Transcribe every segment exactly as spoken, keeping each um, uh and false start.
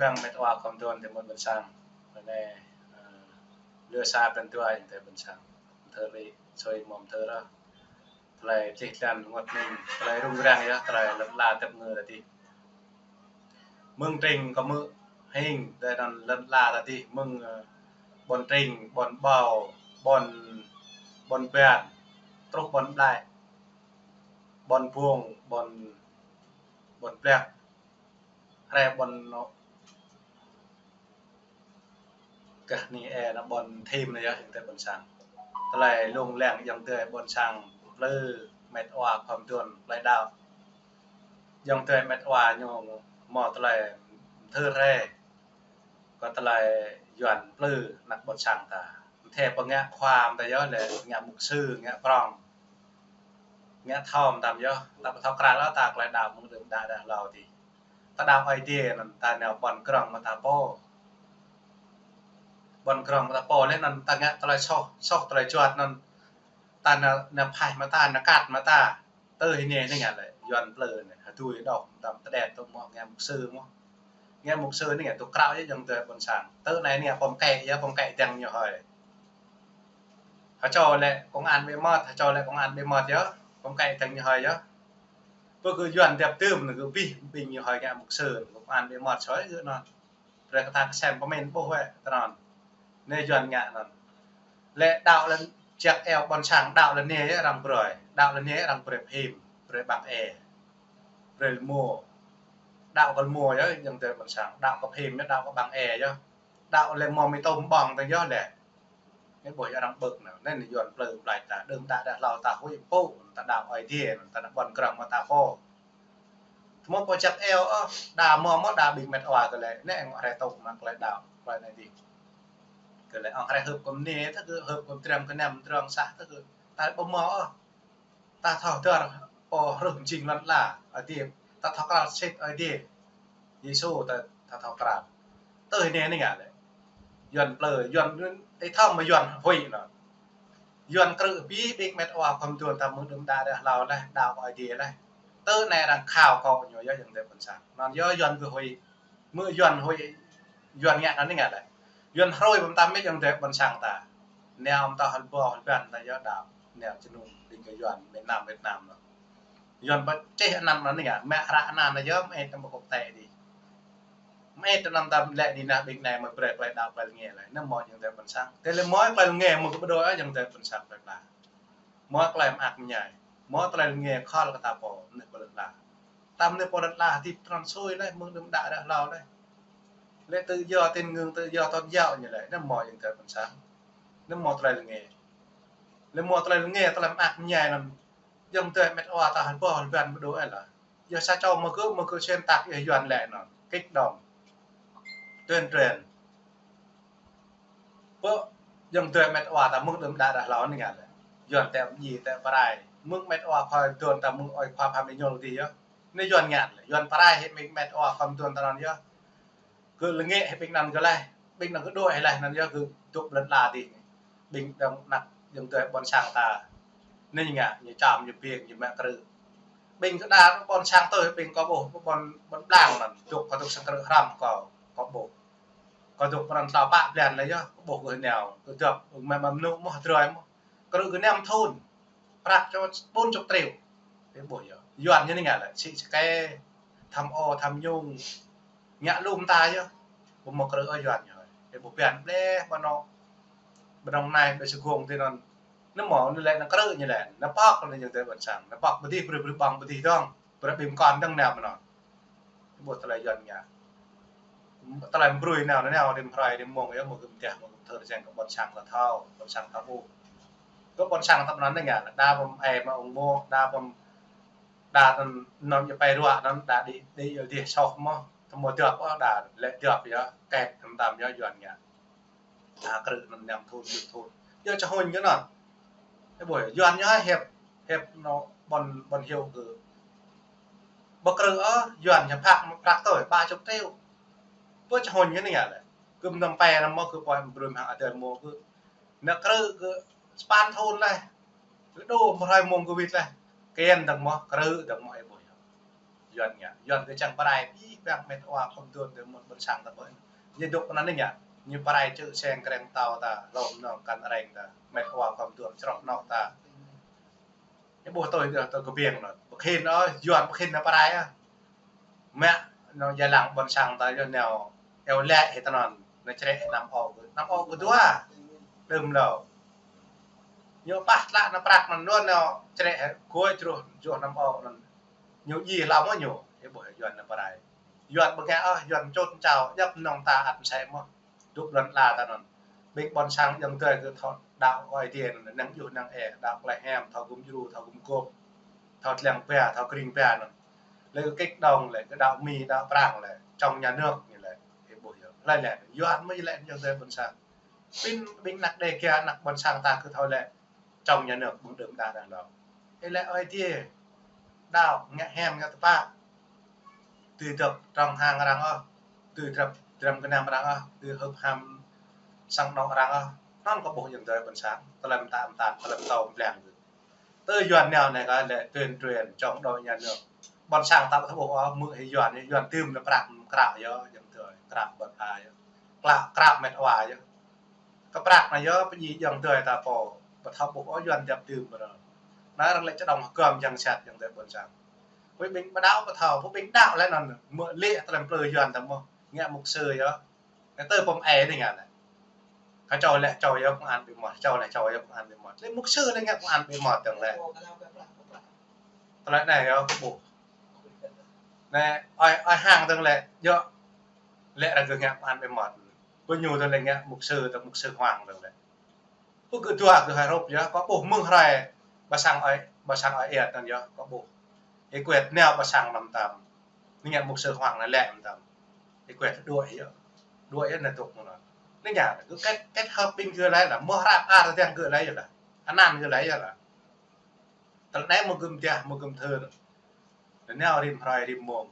Bang met wa khom tuan tơ mơ̆n ƀôn sang. Anai, ơ, lơ sa ƀan dua ayŏng adơi ƀôn sang. Thơ ri, soi mom thơ ră. Tơlơi čih tlan ngot ning, tơlơi rŭng răng yơh, tơlơi lŏn ala tep ngơ tơdih. Mơ̆ng tring kơ mơ̆ hing, tơlơi lŏn ala tơdih, mơ̆ng, ơ, ƀôn tring, ƀôn ƀâo, ƀôn, ƀôn ƀan, truh ƀôn ƀlai, ƀôn bông, ƀôn, ƀôn ƀlak. Hrơi ƀôn nô kah ni ơ nă ƀôn thim nă yơh ayŏng adơi ƀôn sang. Tơlơi lông leng ayŏng adơi ƀôn sang plư met wa khom tuan tơlơi đaŏ. Ayŏng adơi met wa ñu mơ̆ tơlơi thơ hrơi. Kơ tơlơi Yuan plư nă ƀôn sang ta. Mơ̆ thê pơngă khua mơ̆ ta yơh lĕ ngă mục sư, ngă prong. Ngă thom tam yơh, ta ƀu thâo krăn lă ta tơlơi đaŏ mơ̆ng đưm đă đah hlâo tih. Ta đaŏ Ơi Adai anŭn ta nao ƀôn krong mơ̆ ta pô. Ƀôn krong mơ̆ ta pô lĕ anŭn ta ngă tơlơi soh, soh tơlơi juăt anŭn. Ta nao, nao phaih mơ̆ ta, nao kat mơ̆ ta. Tơ hĭ anai anai ngă lĕ, Yuan plư anai, hơdui đôč, tam tơđet tŭ mơ̆ ngă mục sư mơ̆. Ngă mục sư anai ngă tŭ krao yơh ayŏng adơi ƀôn sang. Tơ anai anai ngă pom kĕ yơh, pom kĕ dăng ñu hơi. Hơčô lĕ công an bê mơt, hơčô lĕ công an bê mơt yơh, pom kĕ dăng ñu hơi yơh. Pơ kơ Yuan dep tơm anai kơ bih, bih ñu hơi ngă mục sư, công an bê mơt soi gơ̆ anŭn. Brơi kơ ta kơsem pơmĭn ƀuh wĕ tơ anŭn. Anai Yuan ngă anŭn. Lĕ đaŏ lĕ jak eo ƀôn sang đaŏ lĕ anai yơh arăng brơi. Đaŏ lĕ anai yơh arăng brơi phim, brơi ƀăng e. Brơi lơmô. Đaŏ kơ lơmô yơh ayŏng adơi ƀôn sang. Đaŏ kơ phim yơh, đaŏ kơ ƀăng e yơh. Đaŏ lĕ mơ̆ mĭ tôm ƀơ̆ng tơ yơh lĕ. Anai ƀuh yơh arăng ƀơ̆k nă. Anai Yuan plư pơblač ta. Đưm đă đah hlâo ta huĭ pô. Ta đaŏ Ơi Adai, ta nao ƀôn krong mơ̆ ta pô. Tơmơ̆ pô jak eo, ơ, đa mơ̆ mơ̆ đa ƀing met wa kơ lĕ, anai ngŏ hrơi tŭk mă tơlơi đaŏ, tơlơi anai dih. Kơ lĕ ŏng hrơi hưp kơ mơni, tơ kơ hưp kơ triăng kơ năm, triăng sah, tơ kơ, ta ƀu mơ̆, ơ. Ta thâo dơr, pô hrih jing lŏn ala, Ơi Adai, ta thâo krăn sĭt Ơi Adai. Yêsu ta, ta thâo krăn. Tơ hĭ anai anai ngă lĕ. Yuan plư, Yuan, ih thâo mơ̆ Yuan huĭ anŭn. Yuan krư̆ bih ƀing met wa khom tuan ta mơ̆ng đưm đă đah hlâo lĕ, đaŏ Ơi Adai lĕ. Tơ anai arăng khao kơ ñu yơh ayŏng adơi ƀôn sang. Anŭn yơh Yuan kơ huĭ. Mơ̆ Yuan huĭ, Yuan ngă anŭn anai ngă lĕ. Yuan hrơi pơm tam mĕt ayŏng adơi ƀôn sang ta. Nao mơ̆ ta hơl ƀâo hơl ƀan ta yơh đaŏ. Nao jơnum ƀing kơ Yuan Việt Nam, Việt Nam anŭn. Yuan pơčeh anăn anŭn anai ngă, mă hră anăn anŭn yơh, mơ̆ ĕt tơm ƀơ̆ kŏk tĕ dih. Mơ̆ ĕt tơnăm tam lĕ dih nă ƀing anai mơ̆ brơi tơlơi đaŏ tơlơi lơnge lĕ. Anŭn mơ̆ ayŏng adơi ƀôn sang. Tơlơi mơ̆ tơlơi lơnge mơ̆ kơ ƀu đôč ayŏng adơi ƀôn sang plơi pla. Mơ̆ tơlơi mơak mơñai. Mơ̆ tơlơi lơnge khŏl kơ ta pô, mơnuih pô lŏn ala. Ta mơnuih pô lŏn ala hơdip trăn sui lĕ, mơ̆ng đưm đă đah hlâo lĕ. Lĕ tự do tín ngưỡng, tự do tôn giáo ñu lĕ, anŭn mơ̆ ayŏng adơi ƀôn sang. Anŭn mơ̆ tơlơi lơnge. Lĕ mơ̆ tơlơi lơnge, tơlơi mơak mơñai anŭn. Ayŏng adơi met wa ta hơl ƀâo hơl ƀan ƀu đôč ơi lah. Yua sa čô mơ̆ kơ, mơ̆ kơ xuyên tạc yua Yuan lĕ anŭn. Kích động. Tuyên truyền. Pơ ayŏng adơi met wa ta mơ̆ng đưm đă đah hlâo anai ngă lĕ. Yuan tĕ mơji tĕ pơrai. Mơ̆ng met wa khom tuan ta mơ̆ng ơi khua Phan Minh Nhung dih yơh. Anai Yuan ngă lĕ. Yuan pơrai hĭ ƀing met wa khom tuan ta anŭn yơh. Kơ lơnge hĭ ƀing anŭn kơ laih. Ƀing anŭn kơ đôč hĭ laih anŭn yơh kơ dŏ lŏn ala dih. Ƀing dŏng năk ayŏng adơi ƀôn sang ta. Anai ngă, ñu čăm, ñu ƀing, ñu mă krư̆. Ƀing kơ đa ƀôn sang tơ ƀing kơ ƀuh, ƀôn, ƀôn blang anŭn. Dŏ kơ dŏ sang krư̆ hrăm kơ, kơ ƀuh. Kơ dŏ pran tao pă blan lĕ yơh, kơ ƀuh kơ nao, kơ dŏp, mă mă mơnŭ mơ̆ drơi mơ̆. Krư̆ kơ năm thun. Prăk čô ƀôn čŏk triu. Ih ƀuh yơh. Yuan ñu anai ngă lĕ, sĭ sơkê, tham ô, tham nhũng. Ngă lum ta yơh. Ƀu mơ̆ krư̆ ôh Yuan ñu hơi. Ih ƀuh ƀiăn ƀlĕ, ƀa anŏ. Ƀa Đồng Nai, ƀa Sài Gòn tui anŭn. Anŭn mơ̆, anŭn lĕ anŭn krư̆ ñu lĕ. Anŭn pŏk anŭn ayŏng adơi ƀôn sang. Anŭn pŏk pơdih, brơi brơi ƀơ̆ng pơdih dơ̆ng. Brơi ƀing kon dơ̆ng nao mơnŏ. Ƀuh tơlơi Yuan ngă. Tơlơi brơi nao, nao rĭm hrơi, rĭm mông yơh, mơ̆ gơ̆m tĕh, mơ̆ gơ̆m thơr jeng kơ ƀôn sang ta thâo, ƀôn sang ta ƀuh. Kơ ƀôn sang ta pơnăn anai ngă, đa pơm ê mă ung mô, đa pơm, đa tơnăn ñu pơai ruă anŭn, đa đĭ, đĭ yơh dih soh mơ̆, tơmơ̆ dŏp ôh, đa lĕ dŏp yơh, kĕt tơm tam yơh Yuan ngă. Ta krư̆ anŭn năm thun, ƀit thun. Yua čơhŭn kơ anŭn. Ih ƀuh, Yuan ñu hơi hiăp, hiăp anŏ ƀôn, ƀôn hiu kơ. Ƀu krư̆ ôh, Yuan ñu phak mă prăk tui, ƀa čŏk triu. Ƀu čơhŭn kơ anai ngă lĕ. Kơ mơnăm pĕ anŭn mơ̆ kơ pô brơi mă hăng adơi mơ̆ kơ. Anŭn krư̆ kơ sapăn thun laih. Kơ đôč mơ̆ hrơi mông kơ wĭt laih. Kiăng dơ̆ng mơ̆, krư̆ dơ̆ng mơ̆ ih ƀuh yơh. Yuan ngă. Yuan kơ čang pơrai, pi păng met wa khom tuan tơ mơ̆n ƀôn sang ta ƀơi. Ñu dŏ pơ anŭn ngă. Ñu pơrai čư̆ seng kreng tao ta, lŏm nong kăn reng ta, met wa khom tuan čroh nŏk ta. Ñu ƀuh tui tơ, tơ kơ biêng nŏ. Ƀu khĭn ôh, Yuan ƀu khĭn nao pơrai ôh. Mă nao yă lăng ƀôn sang ta yơh nao eo lĕ hĭ tơnăn, nao črĕ hĭ năm ôk, năm ôk kơ dua. Đưm lâo. Ñu pah tlă nao prăk anŭn nao črĕ hĭ gôi čruh juh năm ôk anŭn. Ñu ji hlâo mơ̆ ñu, ih ƀuh Yuan nao pơrai. Yuan ƀu ngă ôh, Yuan čut čao, djăp nong ta ăt mơsĕ mơ̆n. Dŏ lŏn ala ta anŭn. Ƀing ƀôn sang ayŏng adơi kơ thâo đaŏ Ơi Adai anŭn, năng djuh năng ê, đaŏ klei hiam, thâo gum djru, thâo gum gôp, thâo tlang ba, thâo kring ba anŭn. Lĕ kơ kik đong lĕ, kơ đaŏ Mi, đaŏ Prang lĕ, trong nhà nước ñu lĕ, ih ƀuh yơh. Hlơi lĕ, Yuan mơ̆ lĕ ayŏng adơi ƀôn sang. Pin ƀing anăk Đêga, anăk ƀôn sang ta kơ thâo lĕ, trong nhà nước ƀing đưm đă đă lŏ. Ih lĕ Ơi Adai, đaŏ, ngă hiam, ngă tơpă. Tui dŏ trong hang arăng ôh, tui drăp, drăm gơnam arăng ôh, tui hơ̆p ham sang anŏ arăng ôh. Anŭn kâo ƀuh ayŏng adơi ƀôn sang, tơlơi mơtam mơtam, tơlơi mơtâo mơblang gơ̆. Tơ Yuan nao anai kơ lĕ tuyên truyền chống đối nhà nước. Ƀôn sang ta ƀu thâo ƀuh ôh, mơ̆ hĭ Yuan, Yuan tưm nao prăk krao yơh, ayŏng adơi, krao ƀôn pha yơh. Krao, krao met wa yơh. Kơ prăk anai yơh, pơjing ayŏng adơi ta pô, ƀu thâo ƀuh ôh Yuan djăp tưm ƀrơ. Anai arăng lĕ čơđong hơgŏm jăng sat ayŏng adơi ƀôn sang. Pô ƀing ƀu đaŏ ƀu thâo, pô ƀing đaŏ lĕ anŭn, mơ̆ lĕ tơlơi plư Yuan ta mơ̆n, ngă mục sư yơh. Ngă tơ pom ai anai ngă lĕ. Kơ čô lĕ čô yơh công an ƀu mơ̆t, čô lĕ čô yơh công an ƀu mơ̆t. Lĕ mục sư lĕ ngă công an ƀu mơ̆t dơ̆ng lĕ. Tơlơi anai yơh kâo ƀuh. Anai, ơi, ơi hang dơ̆ng lĕ, yơh. Lĕ arăng kơ ngă công an ƀu mơ̆t. Pô ñu dơ̆ng lĕ ngă mục sư, tơ mục sư Hoàng dơ̆ng lĕ. Pô kơ dua kơ hai rup yơh, kâo ƀuh mơ̆ng hrơi, ƀa sang ơi, ƀa sang ơi iăt anŭn yơh, kâo ƀuh. Ih kuet nao ƀa sang năm tam. Anai ngă mục sư Hoàng anai lĕ năm tam. Ih kuet đuaĭ yơh. Đuaĭ yơh anai dŏ mơ̆n anŭn. Anai ngă, kơ kết, kết hợp ƀing gơ̆ lĕ, mơ̆ hră ar tơdang gơ̆ lĕ yơh lĕ. Anăn gơ̆ lĕ yơh lĕ. Tơlơi anai mơ̆ gơ̆m dah, mơ̆ gơ̆m thơ. Lĕ nao rĭm hrơi rĭm mông.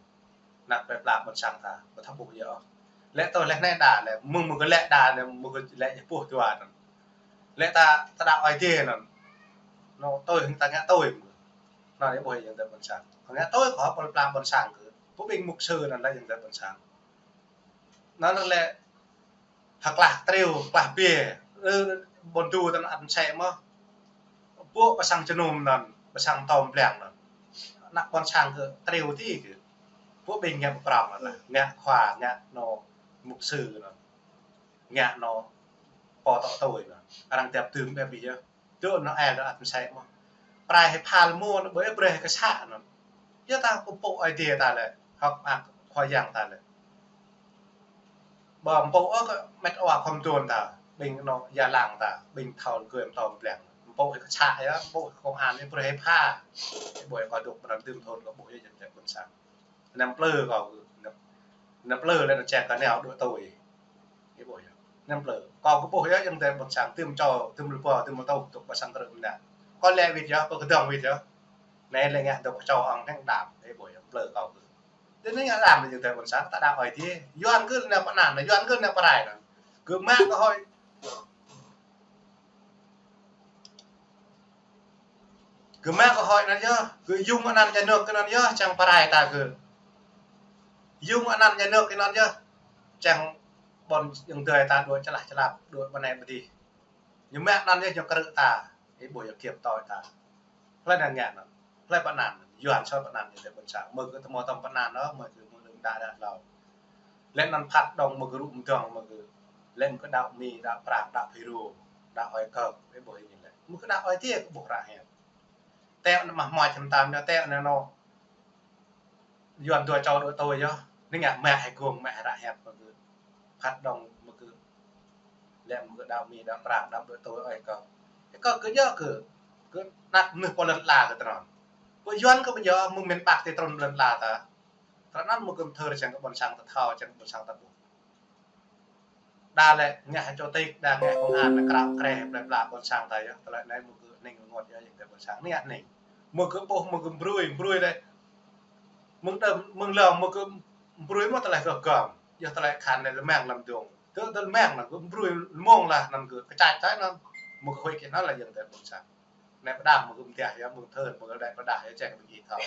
Anăk plơi pla ƀôn sang ta, ƀu thâo ƀuh yơh. Lĕ tơ lĕ anai đa lĕ, mơ̆ng mơ̆ gơ̆ lĕ đa lĕ, mơ̆ gơ̆ lĕ ñu ƀuh dua anŭn. Lĕ ta, ta đaŏ Ơi Adai anŭn. Anŭn tui hăng ta ngă tui mơ̆. Anŭn ih ƀuh ayŏng adơi ƀôn sang. Kâo ngă tui kơ plơi pla ƀôn sang kơ. Pô ƀing mục sư anŭn lĕ ayŏng adơi ƀôn sang. Anŭn lĕ hơklah triu, klah bia, ơ, ƀôn du tơnăn ăt mơsĕ mơ̆n. Pô ƀa sang jơnum anŭn, ƀa sang tơm blang anŭn. Anăk ƀôn sang kơ triu ti kơ. Pô ƀing ngă pơprong anŭn lĕ, ngă khua, ngă anŭn mục sư anŭn. Ngă anŭn pô tŏ tui anŭn. Arăng djăp tưm ƀĕ ƀiă. Dŏ anŭn ai dŏ ăt mơsĕ mơ̆n. Prai hĭ phal mơ̆n, ƀơi brơi hĭ kơ sa anŭn. Yơh ta kơ pô Ơi Adai ta lĕ, hŏk mơak Khua Yang ta lĕ. Ƀơ mpô ôh kơ met wa khom tuan ta, ƀing anŭn yă lăng ta, ƀing thâo gơ̆m tơm blang. Mpô hĭ kơ sa yơh, mpô hĭ công an yơh, brơi hĭ pha. Ƀơi kơ dŏ pran tưm thôn kơ ƀuh yơh ayŏng adơi ƀôn sang. Năm plư kâo kơ, năm, năm plư lĕ anŭn čang kơ nao đuaĭ tui. Ih ƀuh yơh. Năm plư. Kâo kơ ƀuh yơh ayŏng adơi ƀôn sang tưm čô, tưm lơbô, tưm mơtô, tŭk ƀa sang krư̆ mơnă. Kâo lĕ wĭt yơh, kâo kơdŏng wĭt yơh. Anai lĕ ngă dŏ kơ čô ong hăng đam. Ih ƀuh yơh, plư kâo kơ. Tơ anai ngă đam ayŏng adơi ƀôn sang, ta đaŏ Ơi Adai. Yuan gơ̆ nao pơanăn, Yuan gơ̆ nao pơrai anŭn. Gơ̆ mă kơ hơi. Gơ̆ mă kơ hơi anŭn yơh, gơ̆ yŭng anăn nhà nước kơ anŭn yơh, čang pơrai ta gơ̆. Yŭng anăn nhà nước kơ anŭn yơh, čang ƀôn ayŏng adơi ta đuaĭ čơlah čơlap, đuaĭ ƀơi anai ƀơi adih. Ñu mă anŭn yơh, ñu krư̆ ta, ih ƀuh yơh kiăp tui ta. Hlơi anŭn ngă anŭn, hlơi pơanăn, Yuan soi pơanăn ayŏng adơi ƀôn sang, mơ̆ gơ̆ tơmô tơm pơanăn ôh, mơ̆ gơ̆ mơ̆ đưm đă đă hlâo. Lĕ anŭn phat đong mơ̆ gơ̆ rŭ mơdơ̆ng mơ̆ gơ̆. Lĕ mơ̆ kơ đaŏ Mi, đaŏ Prang, đaŏ Phi Ru, đaŏ Ơi Kơk, ih ƀuh hĭ ñu lĕ. Mơ̆ kơ đaŏ Ơi Adai kơ ƀuh ră hiăp. Tĕ anŭn mah mă čăm tam yơh, tĕ anŭn anŭn. Yuan dua čô đuaĭ tui yơh. Anai ngă mă hĭ gơ̆ng, mă hĭ ră hiăp mơ̆ gơ̆. Phat đong mơ̆ gơ̆. Lĕ mơ̆ gơ̆ đaŏ Mi, đaŏ Prang, đaŏ đuaĭ tui Ơi Kơk. Ơi Kơk kơ yơh kơ. Kơ anăk mơnuih pơ lŏn ala kơ tơnăn. Pơ Yuan kơ ƀu yơh mơ̆ng miền Bắc ti trŭn lŏn ala ta. Tơlơi anŭn mơ̆ gơ̆m thơ čang kơ ƀôn sang ta thâo, čang kơ ƀôn sang ta ƀuh. Đa lĕ ngă hĭ čô tik, đa ngă hĭ công an, lĕ krao kreh, plơi pla ƀôn sang ta yơh. Tơlơi anai mơ̆ gơ̆ ning rơngot yơh ayŏng adơi ƀôn sang. Anai ngă ning. Mơ̆ gơ̆ ƀuh, mơ̆ gơ̆ brui, brui lĕ. Mơ̆ng đưm, mơ̆ng lơ̆ng, mơ̆ gơ̆ brui mơ̆ tơlơi gơ̆ gơ̆m. Yơh tơlơi khan lĕ lơmang lăm dŏng. Tơ, tơ lơmang anŭn gơ̆ brui lơmông lah anŭn gơ̆ kơčač tui anŭn. Mơ̆ gơ̆ huĭ kơ anŭn lĕ ayŏng adơi ƀôn sang. Anai pơđah mơ̆ gơ̆m dah yơh, mơ̆ng thơ, mơ̆ gơ̆ đaĭ pơđah yơh čang kơ ƀing ih thâo.